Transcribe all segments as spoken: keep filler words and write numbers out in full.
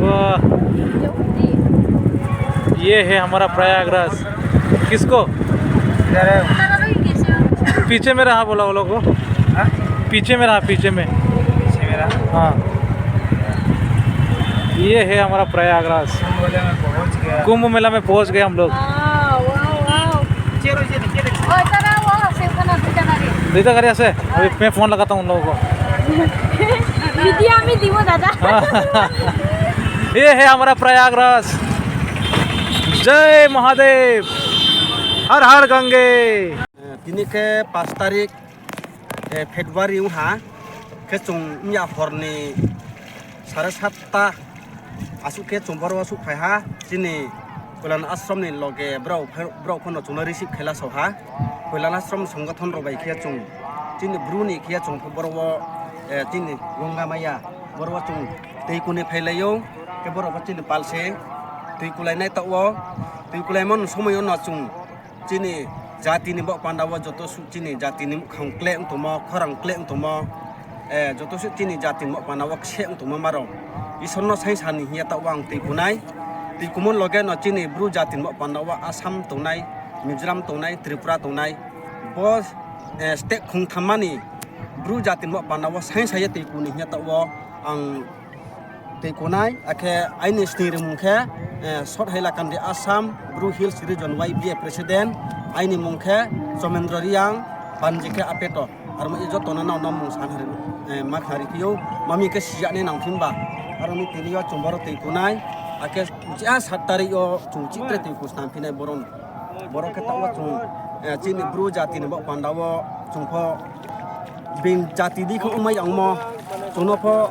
वाह। ये है हमारा प्रयागराज। किसको? इधर है। पीछे में रहा, बोला वो लोग को। हाँ? पीछे में रहा, पीछे में। पीछे में रहा। हाँ। ये है हमारा प्रयागराज। कुंभ मेला में पहुंच गया। कुंभ मेला में पहुंच गए हम लोग। वाह, वाह, वाह। नीचे रहो, नीचे, नीचे रहो। ओ, इधर आओ, वो सेव खाना, दुईटा गाड़ी। दुईटा गाड़ी আছে? अभी मैं फोन लगाता हूँ उन लोगों को। मीडिया में दिवो दादा। हाँ। ये है हमारा प्रयागराज। जय महादेव। हर हर गंगे। Tini khe পাঁচ তারিখ, eh, February ong ha. Khe chung mya hor ni sare satta asuh khe chung boro wo suhphai ha. Chini Koilan Ashram ni loge brao phai, brao pho no chung no receive khe la sao ha. Koilan Ashram ni songothon rao bai khe chung, chini Bru ni khe chung pho boro wo, eh, chini Ganga Maya, boro wo chung tui kuni phailai ou. Khe boro pho chini pal se tui kulai nai taoh wo, tui kulaimo ni somoi yo no chung chini jati ni baoh panda wo joto suh chini jati ni muhkhang kle ong tongmo, khorang kle ong tongmo, eh, joto suh chini jati ni baoh panda wo kse ong tongmo ma rao Isor no saingsa ni hing ye taoh wo ang tui kunai. Tui kumo loge no chini Bru jati ni baoh panda wo Assam tongnai, Mizoram tongnai, Tripura tongnai, bo, eh, state khongthamma ni Bru jati ni baoh panda wo saingsa ye tui ku ni hing ye taoh wo ang tui kunai. Akhe aini sning rimung khe, eh, South Hailakandi Assam Bru Hills Region Y B A President, aini mung khe Somendro Reang, panji khe Apeto. Aro mo ye joto no nrao no mung san hari, eh, ma khnari phi ou, ma mi khe siyag nai nang phi ba. Aro ni tini yo chung boro tui kunai, akhe je সাত তারিখ yo chung chih tre tui ku snam phi nai boro no. Boro khe taoh wo chung, eh, chini Bru jati ni baoh panda wo chung pho being jati di khe ongmai yangmo, chung no pho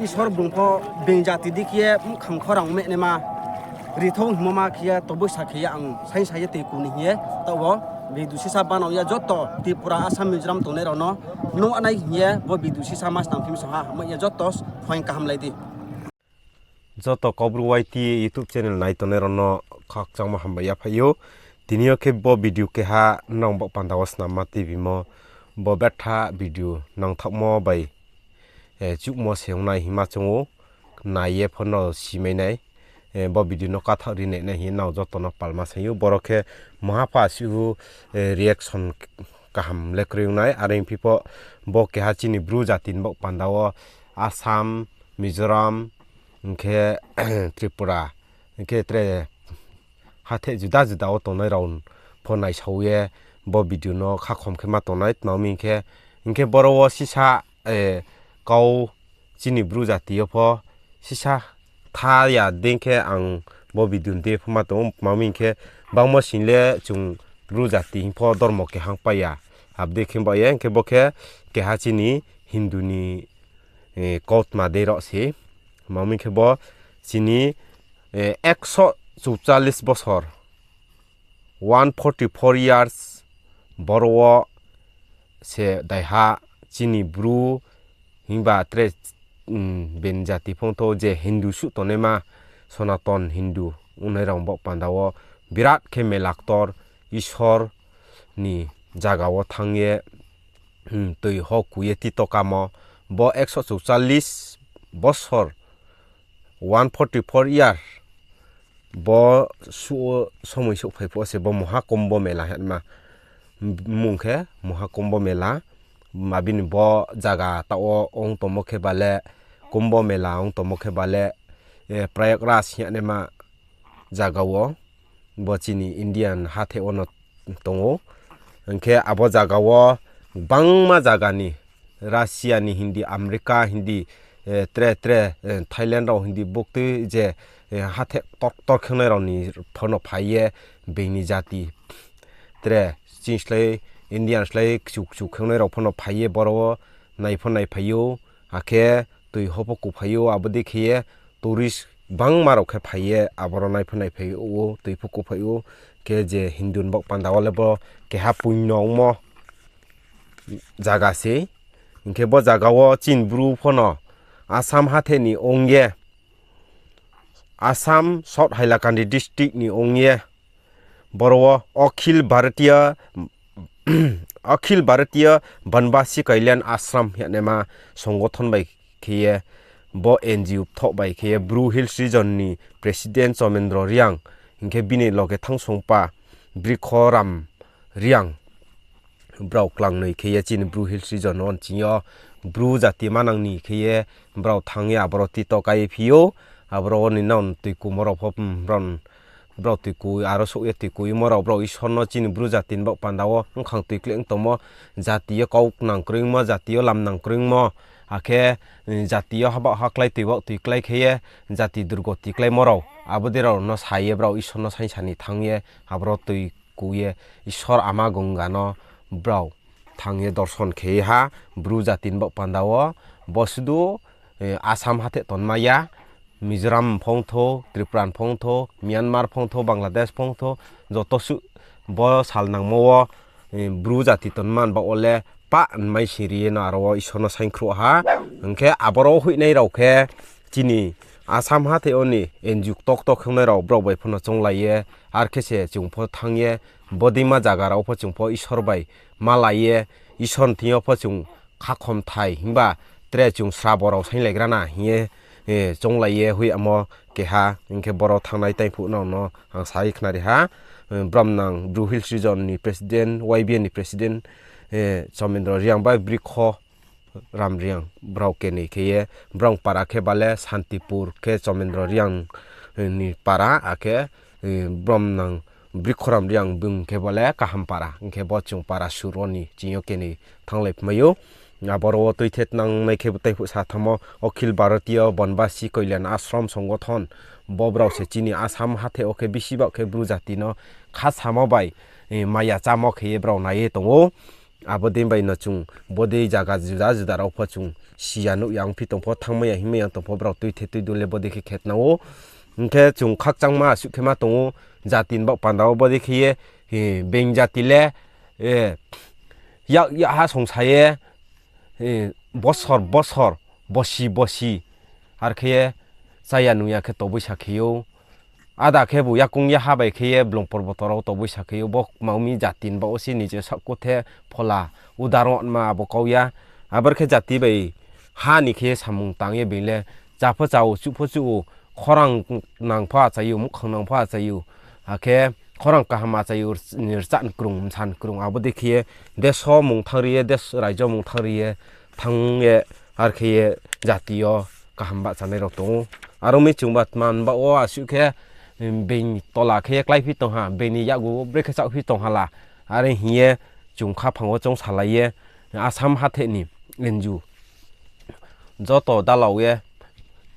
Isor bung pho being jati di khe ye muhkhang khorang mehnaima rithou hingmo ma khe ye toboi sa khe ye ang saingsa ye tui ku ni hing ye taoh wo video sisa banao ye joto Tripura, Assam, Mizoram tongnai rao no nuh nai hing ye bo video sisa ma snam phi mi sa ha, hambai ye joto phaing kaham lai di. Joto Kaubru Y T YouTube channel nai tongnai rao no khakchangmo hambai ya phai ou. Tini yo khe bo video keha nrao baoh panda wo snamma tibimo, bo betha video nangthaohmo bai, eh, chuhmo se ong nai hingma choung ou, nai ye pho no simai nai, eh, bo video no kathaoh ri nai nai hing ye nrao joto no palma saing ou. Boro khe muha pha suh, eh, reaction kaham le kroi ong nai, are hing phi pho bo keha chini Bru jati ni baoh panda wo Assam, Mizoram, hing khe Tripura, hing khe tre hatheh juda juda wo tongnai rao pho naisao ye bo video no khakhom khe ma tongnai, tma hing khe, hing khe boro wo sisa, eh, kau chini Bru jati yo pho sisa tha ya dei khe ang bo video ni dei pho ma tong ou, tma hing khe bangmo sing le chung Bru jati hing pho dormo kehang pai ya, abo dei khe ba ye, hing khe bo khe keha chini Hindu ni, eh, kautma dei rao se, tma hing khe bo chini, eh, একশো চৌচল্লিশ বছর, one forty four years, boro wo se daiha chini Bru himba tre, mm, being jati phongthou je Hindu suh tongnaima, Sonaton Hindu ongnai rao baoh panda wo birat khe mela ktor Isor ni zaga wo thanng ye, mm, tui ho ku ye tito kamo, bo একশো চৌচল্লিশ বছর, one forty four year, bo suh wo somoi souhphai phuh wo se bo Mohakumbh Mela hingma mung khe Mohakumbh Mela, ma bini bo zaga taoh wo ong tongmo khe ba le, Kumbh Mela ong tongmo khe ba le, eh, Prayagraj hingnaima zaga wo, bo chini Indian hatheh wo no tong ou. Hing khe abo zaga wo gbangma zaga ni, Russia ni Hindi, America Hindi, eh, tre tre, eh, Thailand rao Hindi buktui je, eh, hatheh ktor ktor khenai rao ni pho no phai ye, being ni jati tre chini slái, Indian slái kchu kchu khenai rao pho no phai ye boro wo nai pho naiphai ou, akhe tui ho pho kuphai ou, abo dei khe ye tourist gbangma rao khe phai ye aboro nai pho naiphai ou, tui pho kuphai ou, khe je Hindu ni baoh panda wo le bo keha puinno ongmo zaga se. Hing khe bo zaga wo chini Bru pho no Assam hatheh ni ong ye, Assam South Hailakandi district ni ong ye, boro wo Akhil Bharatiya, Akhil Bharatiya Banbasi Kalyan Ashram hingnaima songothon bai khe ye bo N G O bthoh bai khe ye Bru Hills Region ni President Chomendro Reang, hing khe bini loge thangsongpa Brikhoram Reang, brao klangnoi khe ye chini Bru Hills Region wo nching yo Bru jati manang ni khe ye brao thanng ye aboro tito kai ye phi ou. Aboro wo ni nang toikumo rao pho, brao toiku, aro souh ye toikuimo rao brao Isor no chini Bru jati ni baoh panda wo bkhang toikleh ong tongmo, jati yo kau nang kroimo, jati yo lam nang kroimo, akhe jati yo habaoh haklái toi baoh toi klái khe ye jati durgoti kláimo rao, abo dei rao no sa ye brao Isor no saingsa ni thanng ye aboro toiku ye Isor Ama Gonga no brao thanng ye dorson khe ha Bru jati ni baoh panda wo. Bo sudu Assam hathe tonmai ya, Mizoram phongthou, Tripura phongthou, Myanmar phongthou, Bangladesh phongthou, joto suh bo sal nangmo wo Bru jati tonma ni baoh wo le pah nmai sing ri ye no aro wo Isor no saingkhruh ha. Hing khe aboro hoihnai rao khe chini Assam hathe yo ni N G O ktokto khe ongnai rao brao bai pho no chounglai ye, ar khe se chung pho thanng ye, bodeima zaga rao pho chung pho Isor bai malai ye, Isor ni thing yo pho chung khakhomthai himba tre chung srabo rao sainglaigra na hing ye chounglai ye hoih yamo keha. Hing khe boro thanngnai taingphuh nrao no ang sa ye khnari ha. Bromnang Bru Hills Region ni President, Y B A ni President Chomendro Reang bai Brikhoram Reang brao kenoi khe ye, brao para khe ba le Santipur khe Chomendro Reang ni para, akhe bromnang Brikhoram Reang bung khe ba le Kaham para, hing khe bo chung para sur wo ni ching yo kenoi thannglai phmai ou. Aboro wo tuithe tnangnai khe taingphuh sa thanngmo Akhil Bharatiya Banbasi Kalyan Ashram Sangathan, bo brao se chini Assam hathe wo khe bisi baoh khe Bru jati no khasamo bai maya chámo khe ye brao nai ye tong ou. Abo dei bai no chung bodei zaga juda juda rao pho chung si ya nuh ya ongphi tong pho, thanngmai ya hingmai ya tong pho brao tuithe tuidul le bodei khe khe tnang ou. Hing khe chung khakchangma asuh khe ma tong ou, jati ni baoh panda wo bodei khe ye being jati le yak yakha songsa ye bosor bosor, bosi bosi, ar khe ye chaya nung ya khe toboisa khe ou. Ada khebu yakoung yaha bai khe ye blung porboto rao toboisa khe ou. Bo kma ong mi jati ni baoh wo se nije saohkuthe phola udarotma abo kau ya. Abor khe jati bai ha ni khe ye samung tang ye being le chá pho chá ou, chuh pho chuh ou, khorang nang pho achai ou, muhkhang nang pho achai ou, akhe khorang kaham achai ou, rchah ni krung, bsa ni krung, abo dei khe ye deso mung thanng ri ye, deso raijo mung thanng ri ye, thanng ye, ar khe ye jati yo kaham bahchanai rao tong ou. Aro mi chung ba tma ni baoh wo asuh khe being tola khe ye kláiphi tong ha, being ni yakgu wo brekhe chaohphi tong ha la, are hing ye chung khaphang wo choungsalai ye, Assam hathe ni N G O joto dalao ye,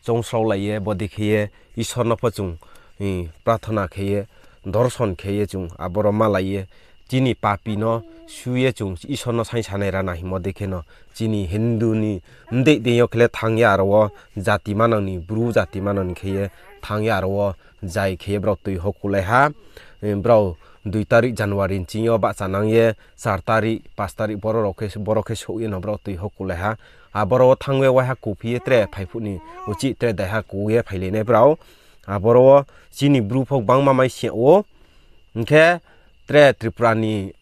choungslaolai ye, bodei khe ye Isor no pho chung prathona khe ye, dorson khe ye chung aboro malai ye, chini papi no su ye chung Isor no saingsanai rana hingmo dei khe no, chini Hindu ni mdeih deing yo khe le thanng ye aro wo jati manang ni, Bru jati manang ni khe ye thanng ye aro wo jai khe ye brao toi hokulai ha. Brao dui tarik January nching yo bahchanang ye, char tarik, panch tarik boro rao khe, boro khe souh ye no brao toi hokulai ha. Aboro wo thanng ye waiha kuphi ye tre phaiphuh ni uchih tre daiha ku ye phailainai brao. Aboro wo chini Bru pho gbangma mai si ou. Hing khe tre Tripura ni,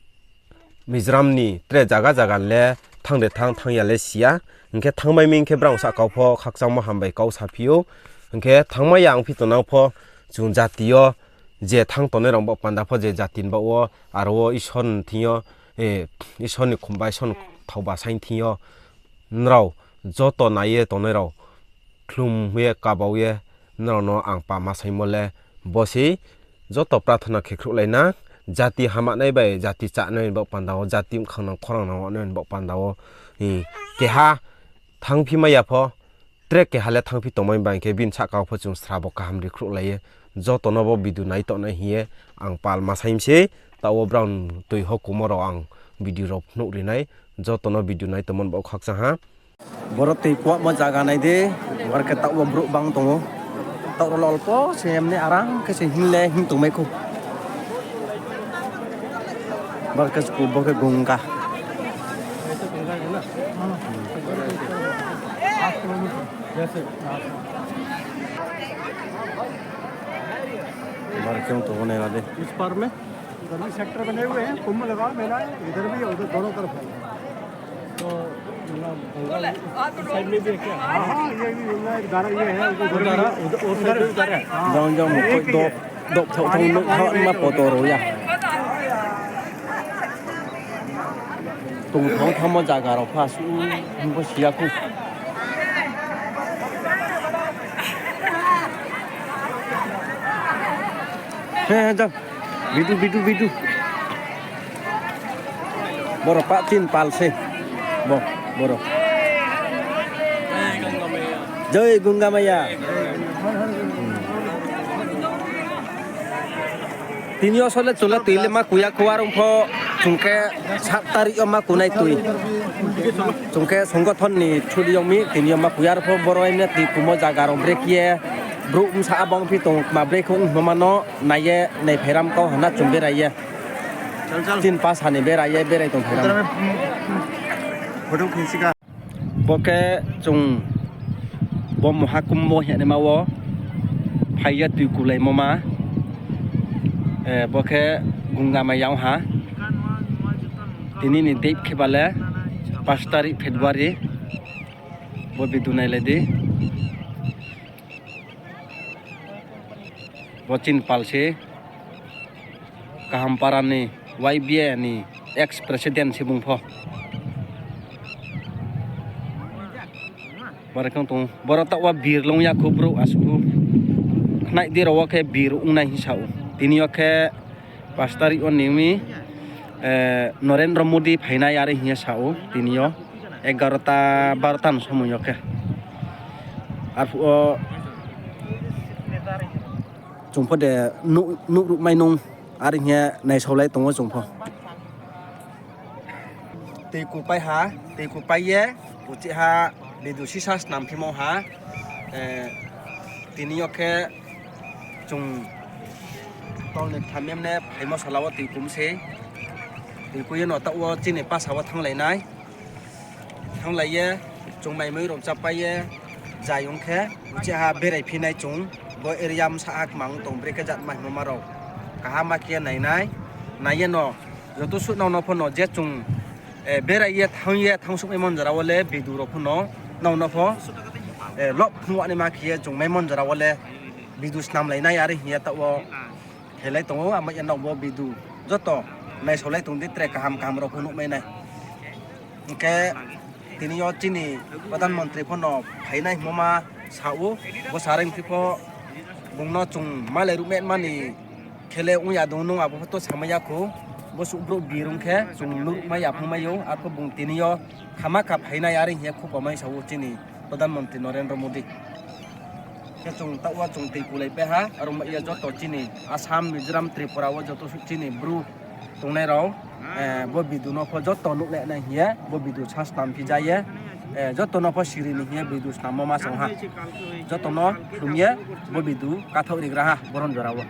Mizoram ni tre zaga zaga le thanng de thanng, thanng ya le si ya. Hing khe thanngmai mi hing khe brao sahka pho khakchangmo hambai kau saphi ou. Hing khe thanngmai ya ongphi tongnang pho chung jati yo je thanng tongnai rao baoh panda pho je jati ni baoh wo, aro wo Isor ni thing yo, Isor ni khumba, Isor ni thaoba saing thing yo, nrao joto nai ye tongnai rao khlum ye kabau ye nrao no ang pama saingmo le bo sei, joto prathona khe khruhlai na, jati hamanai bai jati chánai baoh panda wo, jati bkhangnang khorang nang nai baoh panda wo, keha thanngphi mai ya pho, tre keha le thanngphi tongmai bai khe bini sahka pho chung srabo kaham ri khruhlai ye, joto no bo video nai tongnai hing ye ang palma saing mi sei, taoh wo brao toi hokumo rao ang video rao phnuh ri nai, joto no video nai tongmo ni baoh khakchang ha. Boro toi kuahmo zaga nai di, bar khe taoh wo brouh bang tong ou. Taoh rao le olpo se emni aram khe se hing le hing tongmai khou. Bar khe school bo khe Gonga. Bar khe ong tong ou nai la di. इस पार में इधर भी सेक्टर बने हुए हैं, कुंभ लगा मेला है, इधर भी है, उधर दोनों तरफ है। तो साइड में भी है क्या? हाँ, हाँ, ये भी, ये गारा ये है, उधर भी। उधर, उधर, उधर है। Jang jang mukoi dok, dok thok thok nuk thok ma poto ro ya. Tong thong thamo zaga rao pha su, himbo siya khu. He, he, jang. Bidu, bidu, bidu. Boro pa tin pal se. Bo, boro. Jai Gungamaya. Tini yo sole chula tui le ma kuya kho arong pho, chung khe sat tarik yo ma kunai tui. Chung khe songothon ni chudi yong mi, tini yo ma kuya arong pho boro aimya tui kumo zaga rao brek ye, brouh bsa abang phi tong ma brek kho hingmo ma no, nai ye, nai phairam kau hana chung berai ye. Tin pasa ni berai ye, berai tong phairam. Bo khe chung bo Mahakumbho hingnaima wo phai ye tui kulaimo ma. Eh, bo khe Gungamaya ong ha. Tini ni date khe ba le pas tarik February. Bo bidu nailai di. Bo chini pal se Kahampara ni Y B A ni ex president se bung pho. Boro khe tong, boro taoh wo bir long ya khu brouh asuh. Khnai di rao wo khe bir ong nai hing sa ou. Tini yo khe pas tarik wo ni mi, eh, Narendra Modi phainai are hing ye sa ou tini yo. Egarota barota ni somoi yo khe. Arphuh wo chung pho de nuh, nuh ruhmai nung are hing ye naisaolai tong ou chung pho. Tui kupai ha, tui kupai ye, uchih ha, bidu sisa snam phimo ha, eh, tini yo khe chung tol ni thamem ne phaimo sala wo tui kum se, tui ku ye no taoh wo chini pasa wo thannglai nai. Thannglai ye, chung mai mui rao chápai ye, zai ong khe, uchih ha berai phi nai chung, bo area bsa ha kmang tong brekhe jat ma hingmo ma rao. Kaham ma khe nai nai, nai ye no, joto suh nrao no pho no je chung, eh, berai ye, thanng ye, thanngsouhmai mon jora wo le, bidu rao pho no, nrao no pho, eh, lob phnuh wa naima khe ye, chung mai mon jora wo le, bidu snamlai nai are hing ye taoh wo, khelai tong ou, amo ye nrao bo bidu, joto, naisaolai tong di tre kaham kaham rao pho nuhmai nai. Hing khe, tini yo chini Pradhan Mantri pho no phainai hingmo ma sa ou, bo sa reing phi pho, bung no chung malai ruhmai ma ni khe le ong ya dong nung abo pho to samai ya khou, bo suh brouh bir ong khe chung nuhmai ya phungmai ou, arpho bung tini yo khama kha phainai are hing ye khupamai sa ou chini Pradhan Mantri Narendra Modi. Khe chung taoh wo chung tui kulaipai ha, aro ma ye joto chini Assam, Mizoram, Tripura wo joto suh chini bru tongnai rao, eh, bo bidu no pho joto nuh le nai hing ye, bo bidu sa snam phi ja ye, eh, joto no pho siri ni hing ye bidu snammo ma song ha. Joto no khlum ye, bo bidu kathaoh rigra ha, boron jora wo.